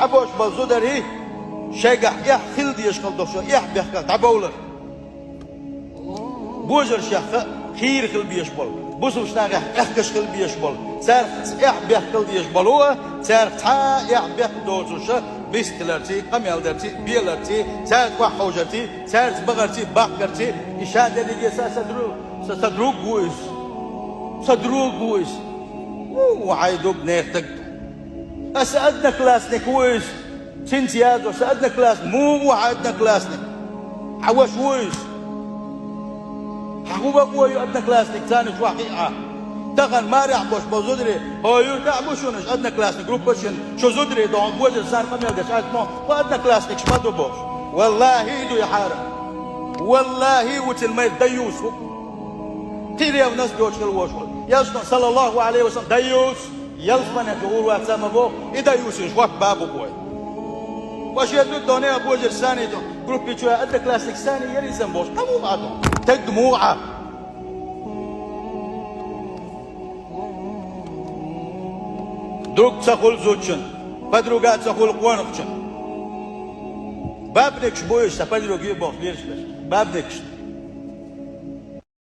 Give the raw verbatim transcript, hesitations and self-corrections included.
Ӏабош бола зударий шайгахь эхь хила дезаш хила долчо эхь бехках дӀабовлар. Божаршех хийра хила безаш бола, бусалба нахах аьхкаш хила безаш бола, цаьрца эхь бехкал дезаш болу а, цаьрца цхьа а эхь бехк доцуша, бистхиларций, къамел дарций, беларций, цаьрца охьахьожарций, цаьрца бахарций, бахкарций, и ша дерриге са, са друг, са, са друг ву иза. Са друг ву иза. Ву, ву хьайн друг нехан таг. Аса одноклассник ву иза. Цинца язо, сан одноклассник. Муха ву хьан одноклассник? Хьан ваша ву иза? Хьан хӀун бакъо ю одноклассник, царна чохь хиъ хьан? Тахана марехь бош болу зударий, хьо юьртахь бу шуна одноклассник группа шина, шу зударий дохьун божар санна къамел деш аьлла мо, хьо одноклассникаш ма ду бохуш. Валлахи, и ду и хьара. Валлахи, ву цин май даюс ву. Кхин ревность доцуш хила вош ву. Ялсна, саллаллаху алейхи ва саллям, даюс. Ялсмане чу гӀур вац ма боху, и даюсин шорт бабу кхой. Ва шен зуддоне а божар санийту, группи чу а одноклассник сани яризам боху. Кому а ду? Таг муха а? Друг ца хуьлу зудчун, подруга ца хуьлу къонахчун. Бабникаш бу иза, сан подруги боху, лираш берш. Бабникаш.